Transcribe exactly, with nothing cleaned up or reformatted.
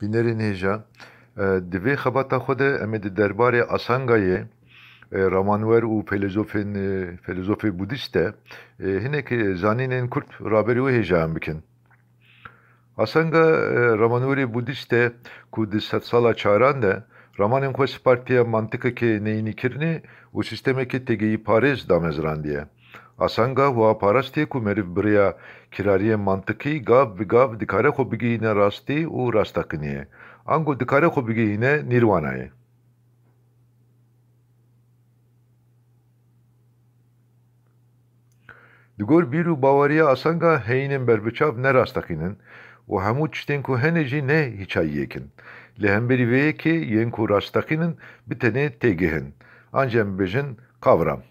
Bînerên hêja, e, di vê xebata xwe de em ê di derbarê Asangayê, e, ramanwer û felezofên, e, felezofê Budîst de, e, hinek, e, zanînên kurt raberî wê hêjayan bikin. Asanga, e, ramanwerê Budîst e ku di sedsala çaran de ramanên xwe spartiye mantikekê neyînîkirinê û sîstemekê têgihîparêz damezrandiye. Asanga wiha parastiye ku meriv bi rêya kirariyên mantikî gav bi gav dikare xwe bigihîne rastî û rastaqîniyê. Ango dikare xwe bigihîne nîrwanayê. Di gor bîr û baweriya Asanga heyînên berbiçav ne rastaqîn in û hemû tiştên ku hene jî ne hîçayiyek in. Li hemberî vê yekê yên ku rastaqîn in bi tenê têgih in. An jî em bibêjin kavram.